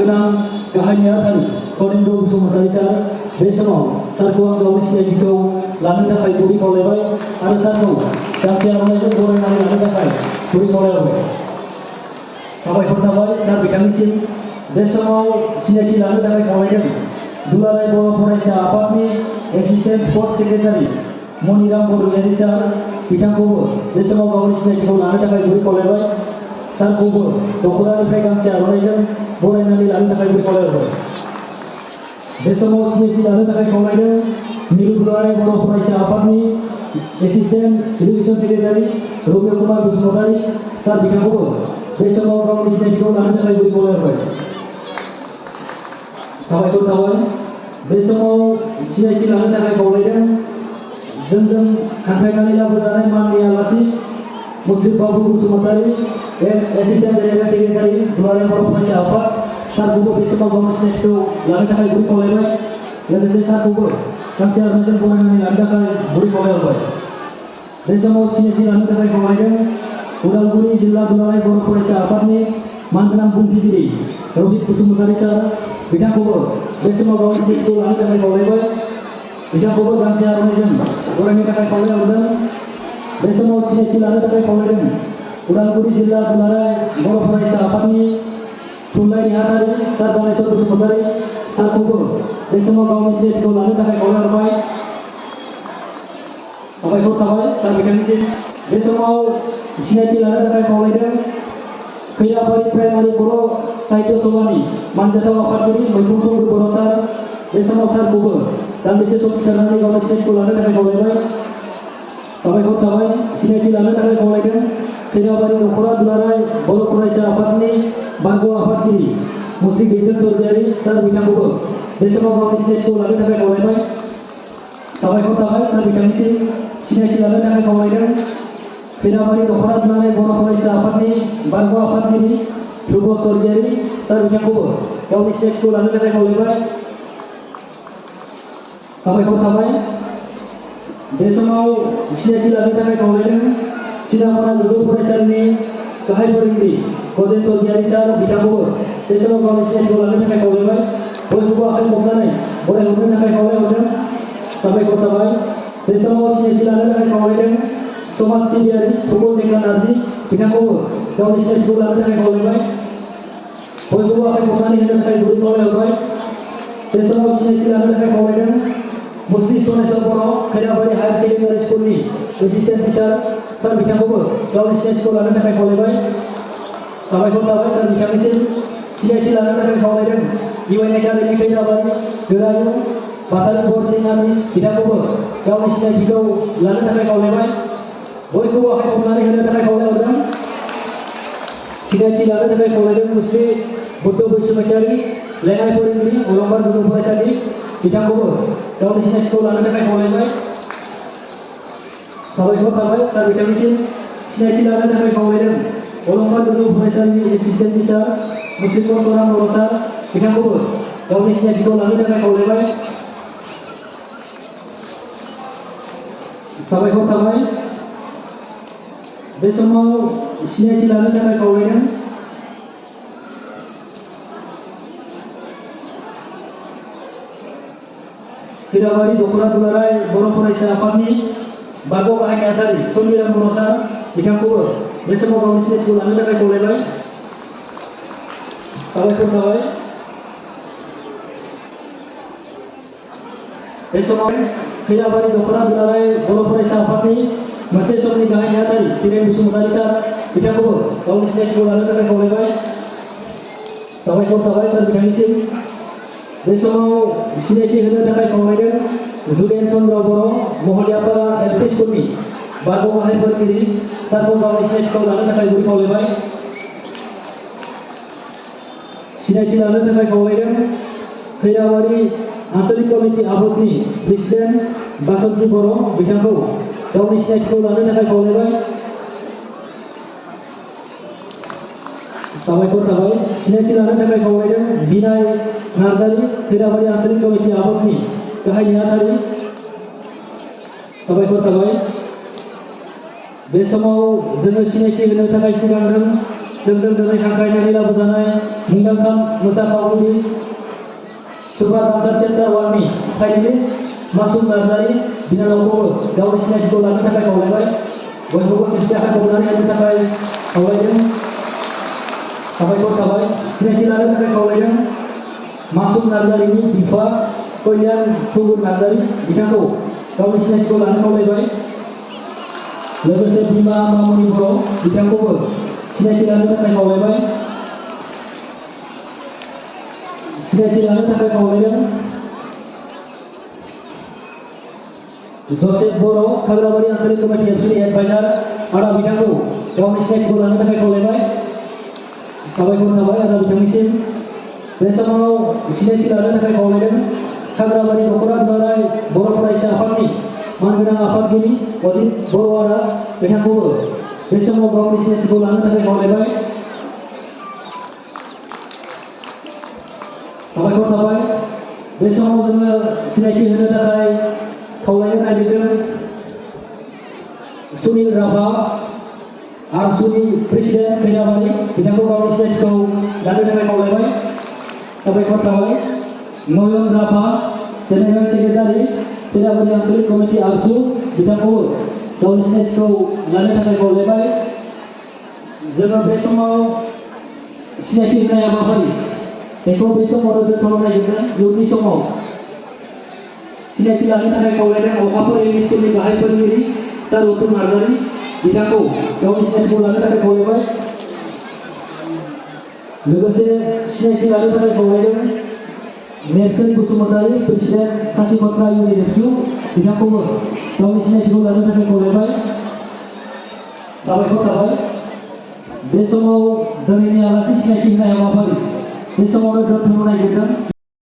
गोनां गाहाय नेहाथारि करेन्द्र बसुमतारी सार बे समाव सारखौ आं गावनि सिनायथिखौ लानो थाखाय गुरै खावलायबाय आरो सारखौ गांसे आर'नाइजों बरायनानै लानो थाखाय गुरै खावलायबाय। साबायखर थाबाय सार बिथांनिसिम। बे समाव सिनायथि लानो थाखाय खावलायदों दुलाराय बर' फरायसा आफादनि assistant sport secretary Maniram Bargayari sir बिथांखौबो बे समाव गावनि सिनायथिखौ लानो थाखाय गुरै खावलायबाय। सारखौबो दख'नानिफ्राय गांसे आर'नाइजों बरायनानै लानो थाखाय गुरै खावलायबाय। बे समाव सिनायथि लानो थाखाय खावलायदों मिरु दुलाराय बर' फरायसा आफादनि assistant education secretary Robiya Kumar Basumatary sir बिथांखौबो बे समाव गावनि सिनायथिखौ लानो थाखाय गुरै खावलायबाय। साबायखर थाबाय। बे समाव सिनायथि लानो थाखाय खावलायदों जोंजों हांख्रायनानै लाबोजानाय माननि आलासि मुस्लिम बाबु बसुमतारी एक्स एसिस्टेन्ट जेनेरेल सेक्रेटारि दुलाराय बर' फरायसा आफाद सारखौबो बे समाव गावनि सिनायथिखौ लानो थाखाय गुरै खावलायबाय। लोगोसे सारखौबो गांसे आर'नाइजों बरायनानै लानो थाखाय गुरै खावलायबाय। बे समाव सिनायथि लानो थाखाय खावलायदों उदालगुरि जिल्ला दुलाराय बर' फरायसा आफादनि मानगोनां बुंथिगिरि रहित बसुमतारी सार बिथांखौबो बे समाव गावनि सिनायथिखौ लानो थाखाय खावलायबाय। बिथांखौबो गांसे आर'नाइजों बरायनो थाखाय खावलायहरदों। बे समाव सिनायथि लानो थाखाय खावलायदों उदालगुरि जिल्ला दुलाराय बर' फरायसा आफादनि थुनलाइ नेहाथारि सार गणेश्वर बसुमतारी सारखौबो बे समाव गावनि सिनायथिखौ लानो थाखाय खावलायहरबाय। साबायखर थाबाय सार बिथांनिसिम। बे समाव सिनायथि लानो थाखाय खावलायदों खैराबारि प्राइमारि बर' साहित्य सभानि मानजाथाव आफादगिरि मैखुन चन्द्र बर' सार बे समाव सारखौबो दान्दिसे सम सिखारनानै गावनि सिनायथिखौ लानो थाखाय खावलायबाय। साबायखर थाबाय। सिनायथि लानो थाखाय खावलायदों खैराबारि दख'रा दुलाराय बर' फरायसा आफादनि बारग' आफादगिरि मुस्रि दैथुन सरगियारि सार बिथांखौबो बे समाव गावनि सिनायथिखौ लानो थाखाय खावलायबाय। साबायखर थाबाय सार बिथांनिसिम। सिनायथि लानो थाखाय खावलायदों खैराबारि दख'रा दुलाराय बर' फरायसा आफादनि बारग' आफादगिरि ध्रुब सरगियारि सार बिथांखौबो गावनि सिनायथिखौ लानो थाखाय खावलायबाय। साबायखर थाबाय। बे समाव सिनायथि लानो थाखाय खावलायदों सिनाफारा गोजौ फरायसालिनि गाहाय फोरोंगिरि गजेन सरगियारि सार बिथांखौबो बे समाव गावनि सिनायथिखौ लानो थाखाय खावलायबाय। बयखौबो आखाइ खबनानै बरायहरनो थाखाय खावलायहरदों। साबायखर थाबाय। बे समाव सिनायथि लानो थाखाय खावलायदों समाज सिबियारि फुकन दैखा नार्जी बिथांखौबो गावनि सिनायथिखौ लानो थाखाय खावलायबाय। बयखौबो आखाइ खबनानै होनो थाखाय गुरै खावलायहरबाय। बे समाव सिनायथि लानो थाखाय खावलायदों मुस्रि सनेश्वर बर' खैराबारि हायार सेकेन्डारि स्कुलनि एसिस्टेन्ट टिचार सार बिथांखौबो गावनि सिनायथिखौ लानो थाखाय खावलायबाय। साबायखर थाबाय सार बिथांनिसिम। सिनायथि लानो थाखाय खावलायदों इउएन एकाडेमि खैराबारि गोरायुं बाथारि बर सिंहामिस बिथांखौबो गावनि सिनायथिखौ लानो थाखाय खावलायबाय। बयखौबो आखाइ खबनानै होनो थाखाय खावलायहरदों। सिनायथि लानो थाखाय खावलायदों मुस्रि बुद्ध बैसुमतारी लेङाइ फोरोंगिरि अलंबार गोजौ फरायसालि बिथांखौबो गावनि सिनायथिखौ लानो थाखाय खावलायबाय। साबायखर थाबाय सार बिथांनिसिम। सिनायथि लानो थाखाय खावलायदों अलंबार गोजौ फरायसालिनि एसिस्टेन्ट टिचार मुस्रि कन्तराम बर' सार बिथांखौबो गावनि सिनायथिखौ लानो थाखाय खावलायबाय। साबायखर थाबाय। बे समाव सिनायथि लानो थाखाय खावलायदों खैराबारि दख'रा दुलाराय बर' फरायसा आफादनि बारग' गाहाय नेहाथारि सनिराम बर' सार बिथांखौबो बे समाव गावनि सिनायथिखौ लानो थाखाय खावलायबाय। साबायखर थाबाय। बे समाव खैराबारि दख'रा दुलाराय बर' फरायसा आफादनि मोनसे समनि गाहाय नेहाथारि बिरेन बसुमतारी सार बिथांखौबो गावनि सिनायथिखौ लानो थाखाय खावलायबाय। साबायखर थाबाय सार बिथांनिसिम। बे समाव सिनायथि होनो थाखाय खावलायदों जुगेन चन्द्र बर' महलियापारा एलपि स्कुलनि बारग' गाहाय फोरोंगिरि सारखौ गावनि सिनायथिखौ लानो थाखाय गुरै खावलायबाय। सिनायथि लानो थाखाय खावलायदों खैराबारि आन्चलिक कमिटि आफादनि प्रेसिडेन्ट बासन्ति बर' बिथांखौ गावनि सिनायथिखौ लानो थाखाय खावलायबाय। साबायखर थाबाय। सिनायथि लानो थाखाय खावलायदों बिनाय नार्जारी खैराबारि आन्चलिक कमिटि आफादनि गाहाय नेहाथारि साबायखर थाबाय। बे समाव जोङो सिनायथि होनो थाखाय सिगांदों जोंजों दिनै हांख्रायनानै लाबोजानाय मुंदांखा मोसाखावरि सुब्रा कालचार सेन्टार 1 नि फाइनालिस्ट मासुम नार्जारी बिनानावखौबो गावनि सिनायथिखौ लानो थाखाय खावलायबाय। बयखौबो खेबसे हायखौनानै होनो थाखाय खावलायदों। साबायखर थाबाय। सिनायथि लानो थाखाय खावलायदों मासुम नार्जारीनि बिफा कल्याण थुबुर नार्जारी बिथांखौ गावनि सिनायथिखौ लानो खावलायबाय। लोगोसे बिमा मामुनि बर' बिथांखौबो सिनायथि लानो थाखाय खावलायबाय। सिनायथि लानो थाखाय खावलायदों जसेफ बर' खाग्राबारि आन्चलिक कमिटि एबसुनि एडभाइजार आदा बिथांखौ गावनि सिनायथिखौ लानो थाखाय खावलायबाय। साबायखर थाबाय आदा बिथांनिसिम। बे समाव सिनायथि लानो थाखाय खावलायदों खाग्राबारि दख'रा दुलाराय बर' फरायसा आफादनि मानगोनां आफादगिरि अजित बर' आदा बिथांखौबो बे समाव गावनि सिनायथिखौ लानो थाखाय खावलायबाय। साबायखर थाबाय। बे समाव जोङो सिनायथि होनो थाखाय खावलायनो नागिरदों सुनील राभा आरसुनि प्रेसिडेन्ट खैराबारि बिथांखौ गावनि सिनायथिखौ लानो थाखाय खावलायबाय। साबायखर थाबाय। नयन राभा जेनेरेल सेक्रेटारि खैराबारि आन्चलिक कमिटि आरसु बिथांखौबो गावनि सिनायथिखौ लानो थाखाय खावलायबाय। जोङो बे समाव सिनायथि होनाय हाबाफारि बेखौ बे समावनो दोनथ'नो नागिरदों। इयुननि समाव सिनायथि लानो थाखाय खावलायदों अखाफोर एम इ स्कुलनि गाहाय फोरोंगिरि सार उत्तम नार्जारी बिथांखौ गावनि सिनायथिखौ लानो थाखाय खावलायबाय। लोगोसे सिनायथि लानो थाखाय खावलायदों नेरसोन बसुमतारी प्रेसिडेन्ट खासिकत्रा इउनिट एबसु बिथांखौबो गावनि सिनायथिखौ लानो थाखाय खावलायबाय। साबायखर थाबाय। बे समाव दिनैनि आलासि सिनायथि होनाय हाबाफारि बे समावनो दोनथ'नो नागिरदों।